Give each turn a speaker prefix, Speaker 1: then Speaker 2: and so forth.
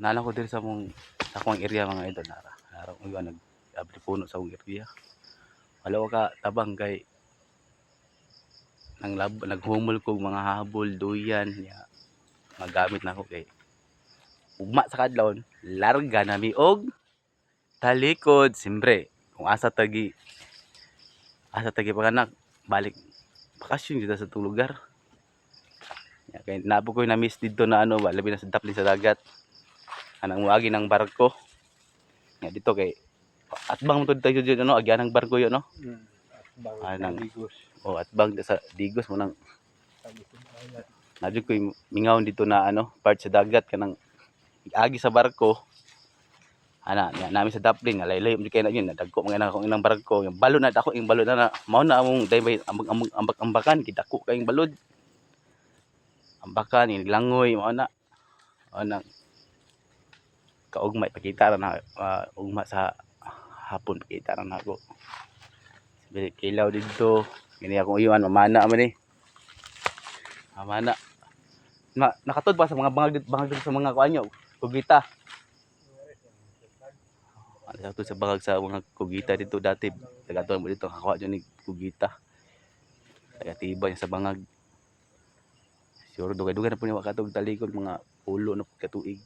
Speaker 1: Naa lang ko diri sa among sa akong area, mga idol, nara. Nara ko nag abri puno sa akong area. Wala ko ka tabang kay nang lab, naghumol kog mga habol, duyan, ya, magamit na ako kay ugma sa kadlawon, larga nami og talikod, siyempre, kung asa tagi panganak, balik bakasyon dito sa itong lugar. Ya, kay napo ko na miss dito na ano ba, labi na sa daplin sa dagat. Anang muagi ng barko. Ya, dito kay atbang mo to dito dito, no, agyan ng barko yun, no?
Speaker 2: At bang
Speaker 1: Ah,
Speaker 2: Digos.
Speaker 1: O atbang sa Digos mo nang
Speaker 2: Sa Island.
Speaker 1: Nadyo ko mingaw dito na ano, part sa dagat kanang agi sa barko. Ana, niya namin sa daplin nga laylay mo kay na yun, nadagko mga na akong inang barko, yung balon na dako, yung balon na na mao na among day bay ambak ambak ambak ambakan kidako kayong balod. Ambakan langoy mao na. Mao na kaugma ipakita ra na ugma sa hapon pakita ra nako. Sabi kilaw didto, gini akong iwan mamana man ni. Mamana. Na, nakatod pa sa mga bangag bangag dito sa mga kuan nyo, kugita. Ano sa sa bangag sa mga kugita dito dati. Taga mo dito kakuha dyan ni kugita. Taga tiba niya sa bangag. Siguro dugay-dugay na po niya wakatog talikod mga ulo na katuig.